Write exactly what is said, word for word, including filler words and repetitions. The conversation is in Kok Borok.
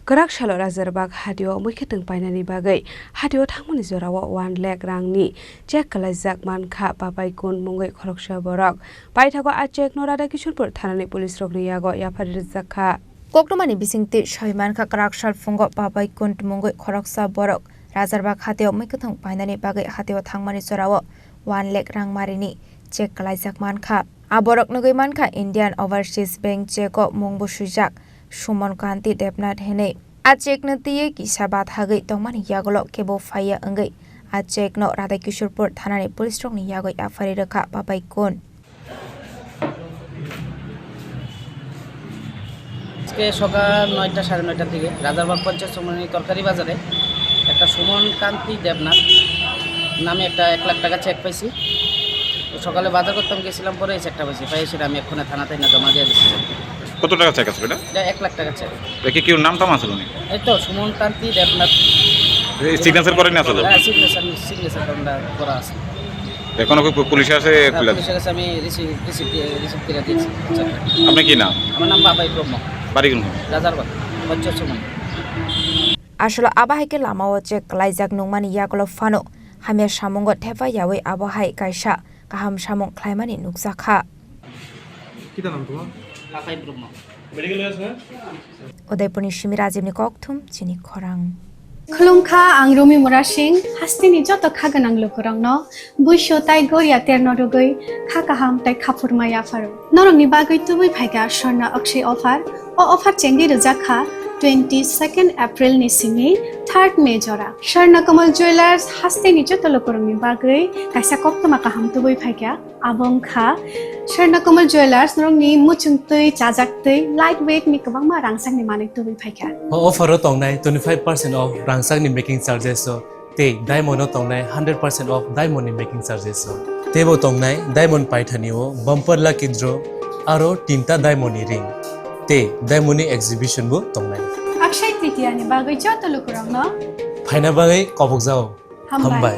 Kwrak salo Rajarbag hatio mwkhwtwng painani bagwi hatio thangmani jorao one lakh rangni check kwlaijak mankha Papaikund mungwi khoroksa borok. Paithago a check no Radha Kishorpur thanani police rokni yago yaphari rwjak kha. Koktwmani bisingtwi sawi mankha, kwrak sal phungo Papaikund mungwi khoroksa borok Rajarbag hatio mwkhwtwng painani bagwi hatio thangmani jorao one lakh rang marini check kwlaijak mankha. A borok nugwi mankha Indian Overseas Bank check o mungbo swijak Suman Kanti Debnath hinwi. A check no twiwi kisa bathagwi tongmani yagulo kebo phaiya wngwi a check no Radha Kishorpur thanani police rokni yagwi yaphari rwkha Papaikund. আজকে সকাল নয়টা, সাড়ে নয়টার দিকে রাজারবাগ পঞ্চায়েত সমিতির তরকারি বাজারে একটা সুমন কান্তি দেবনাথ নামে একটা এক লাখ টাকা চেক পাইছি। তো সকালে বাজার করতাম গেছিলাম, পরে এই চেকটা পাইছি, পাই সেটা আমি এক্ষুনি থানাতে এনে জমা দিয়ে দিচ্ছি। কত টাকা চেক আছিল এটা? এটা এক লাখ টাকা চেক। দেখি কেউ নাম টাম আছিল নি? এই তো সুমন কান্তি দেবনাথ। এই সিগনেচার করেনি আসলে? হ্যাঁ, সিগনেচার, সিগনেচার আমরা করা আছে। এখনো কি পু-, পুলিশে আছে? হ্যাঁ, তুলে পুলিশের কাছে আমি রিসিভ, রিসিভ দিয়ে, রিসিভ করে দিয়েছি। আচ্ছা। আপনার কি নাম? আমার নাম বাবাই ব্রহ্ম। বাড়ি কোন? রাজারবাগ, পঞ্চায়েত সমিতি। Asolo abo hai khe lamao check kwlaijak nungmani yagulo phano hamya samungo thepa yaui abo hai kaisa kaham samung khlaimani nukjakha. কিতা নাম তোমার? বাবাই ব্রহ্ম। মেডিকেল হয়ে আছে না? Udaipurni simi Rajibni kokthum chini khorang. Khulumkha, ang Rumi Murasing, hasteni joto kha gwnang lukurokno buisu tai goria terno rwgwi kha kaham tai khaphurma yapharo. Norokni bagwi tubui phaikha Swarna Akshay offer. O offer chengwi rwjak kha twenty second April ni simi third May jora. Swarna Kamal Jewellers hasteni joto lukurokni bagwi kaisa koktwma kaham tubui phaikha. Abo wngkha Swarna Kamal Jewellers, norokni muchung twi, chajak twi, light weight ni kwbangma rangchakni manwi tubui phaikha. O offer o tongnai twenty five percent off rangchakni making charges o, tei diamond o tongnai hundred percent off diamond ni making charges o. Teibo tongnai diamond paithani o bumper lucky draw aro tinta diamond ni ring. Tei diamond ni exhibition bo tongnai. Akshay Tritiya ni bagwi joto lukurokno phaina bagwi kobokjao. Hambai. Hambai.